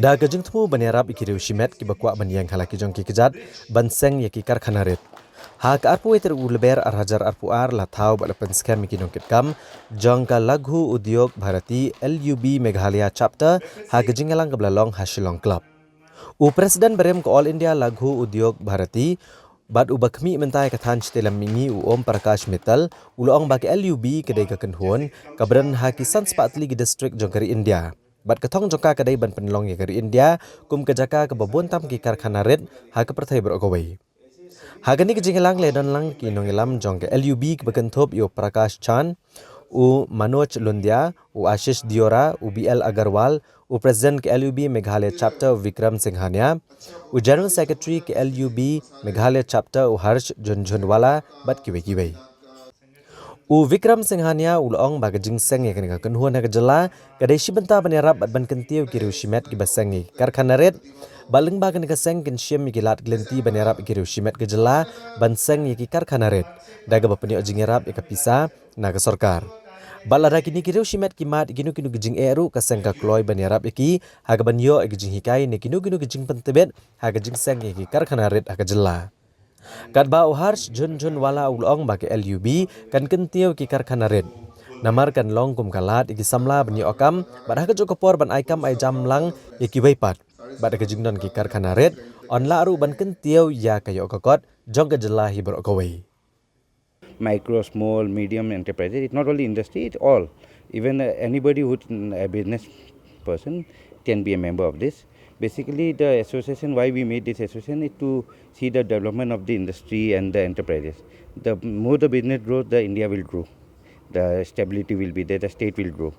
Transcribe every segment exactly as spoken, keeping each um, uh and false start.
Da ka jingthmu ban ïarap ïa ki riew shimet kiba kwah ban ïeng ha la ki jong ki kjat ban seng ïa ki karkhana rit. Ha ka arphew wei tarik u Lber ar hajar arphew ar la thaw bad la pynskhem ïa ki nongkitkam jong ka Laghu Udyog Bharati L U B Meghalaya Chapter ha ka jingïalang kaba la long ha Shillong Club. U President barim ka All India Laghu Udyog Bharati bad uba khmih mynta ïa ka thaiñ shatei lam mihngi u Om Prakash Mittal u la ong ba ka L U B ka dei ka kynhun kaba don ha ki san spah tylli ki district jong ka ri India. Bad ka thong jong ka ka dei ban pynlong ïa ka ri India kum ka jaka kaba bun tam ki karkhana rit ha ka pyrthei baroh kawei. Ha kane ka jingïalang la don lang ki nongïalam jong ka L U B kiba kynthup ïa u Prakash Chan, u Manoj Lundia, u Ashish Diora, u B L Agarwal, u President ka L U B Meghalaya Chapter u Vikram Singhania, u General Secretary ka L U B Meghalaya Chapter u Harsh Jhunjhunwala bad kiwei kiwei. U Vikram Singhania u la ong ba ka jingseng ïa kane ka kynhun ha ka jylla ka dei shi bynta ban ïarap bad ban kyntiew ki riew shimet kiba seng ïa ki karkhana rit. Bad lyngba kane ka seng kin shim ïa ki lad ki lynti ban ïarap ïa ki riew shimet ka jylla ban seng ïa ki karkhana rit da kaba pynïoh jingïarap ïa ka pisa na ka sorkar. Bad lada kine ki riew shimet ki mad ïa kino kino ki jingeh ruh ka seng ka kloi ban ïarap ïa ki ha kaban ïoh ïa ki jinghikai ne kino kino ki jingpyntbit ha ka jingseng ïa ki karkhana rit ha ka jylla. Katba u Harsh Jhunjhunwala u la ong ba ka L U B kan kyntiew ki karkhana rit. Namar kan long kum ka lad ïa ki samla ban ïoh kam bad ha kajuh ka por ban ai kam ai jam lang ïa kiwei pat. Bad ha ka jingdon ki karkhana rit yn lah ruh ban kyntiew ïa ka ïoh ka kot jong ka jylla hi baroh kawei. Micro, small, medium enterprises. It's not only industry, it's all. Even uh, anybody who's mm, a business person can be a member of this. Basically, the association, why we made this association is to see the development of the industry and the enterprises. The more the business grows, the India will grow. The stability will be there, the state will grow.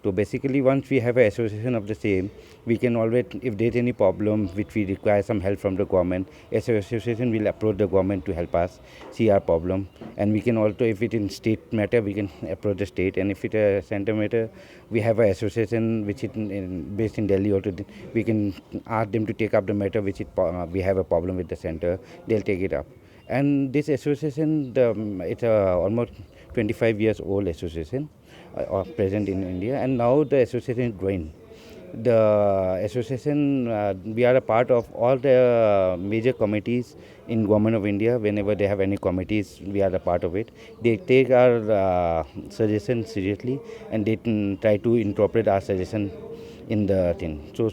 So basically, once we have an association of the same, we can always, if there's any problem which we require some help from the government, as an association will approach the government to help us see our problem. And we can also, if it in state matter, we can approach the state. And if it a center matter, we have an association which is in, in, based in Delhi also. We can ask them to take up the matter which it, uh, we have a problem with the center. They'll take it up. And this association, the, um, it's a almost twenty-five years old association uh, present in India, and now the association is growing. The association, uh, we are a part of all the major committees in Government of India. Whenever they have any committees, we are a part of it. They take our uh, suggestions seriously, and they mm, try to incorporate our suggestion in the thing. So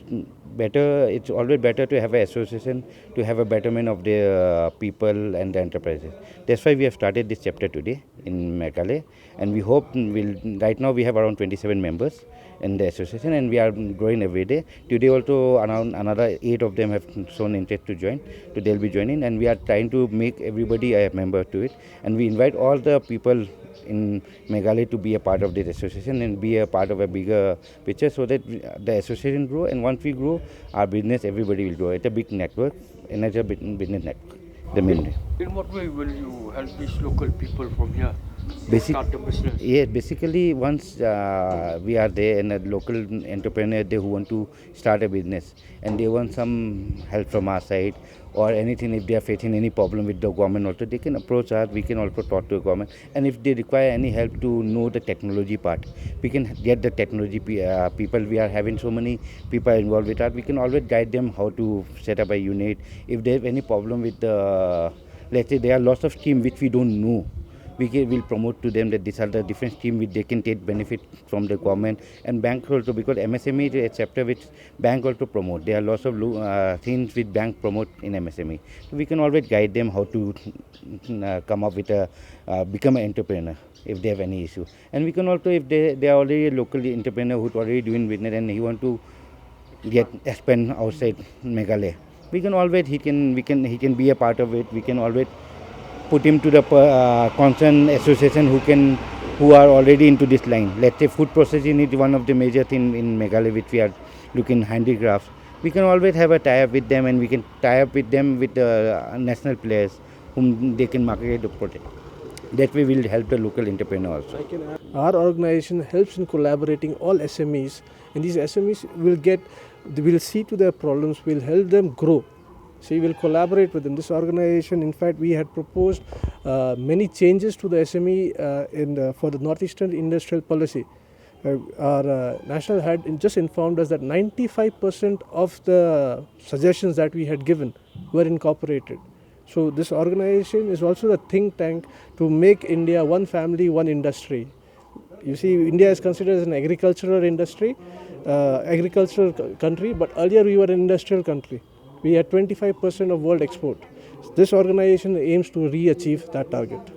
better, it's always better to have an association to have a betterment of the uh, people and the enterprises. That's why we have started this chapter today in Meghalaya, and we hope we'll, right now we have around twenty-seven members in the association, and we are growing every day. Today also around another eight of them have shown interest to join, so they'll be joining, and we are trying to make everybody a member to it, and we invite all the people in Meghalaya to be a part of this association and be a part of a bigger picture, so that we, the association grow, and once we grow, our business, everybody will grow. It's a big network, and it's a big business network. The main way. In what way will you help these local people from here to Basic- start the business? Yes, basically, once uh, we are there and a local entrepreneur there who want to start a business and they want some help from our side or anything, if they are facing any problem with the government also, they can approach us. We can also talk to the government, and if they require any help to know the technology part, we can get the technology pe- uh, people. We are having so many people involved with us. We can always guide them how to set up a unit. If they have any problem with the, let's say, there are lots of scheme which we don't know, we can, will promote to them that these are the different scheme which they can take benefit from the government and bank also, because M S M E is a chapter which bank also promote. There are lots of lo- uh, things which bank promote in M S M E. So we can always guide them how to uh, come up with a uh, become an entrepreneur if they have any issue. And we can also, if they, they are already a local entrepreneur who's already doing business and he want to get expand outside Meghalaya, we can always, he can, we can, he can be a part of it. We can always put him to the per- uh, concerned association who can, who are already into this line. Let's say food processing is one of the major thing in Meghalaya which we are looking, handicrafts. We can always have a tie up with them, and we can tie up with them with the uh, national players whom they can market the product. That way, we'll help the local entrepreneur also. Our organization helps in collaborating all S M Es, and these S M Es will get, will see to their problems, will help them grow. So we will collaborate with them. This organization, in fact, we had proposed uh, many changes to the S M E uh, in the, for the Northeastern Industrial Policy. Uh, our uh, national head in- just informed us that ninety-five percent of the suggestions that we had given were incorporated. So this organization is also a think tank to make India one family, one industry. You see, India is considered as an agricultural industry, uh, agricultural co- country, but earlier we were an industrial country. We had twenty-five percent of world export. This organization aims to re-achieve that target.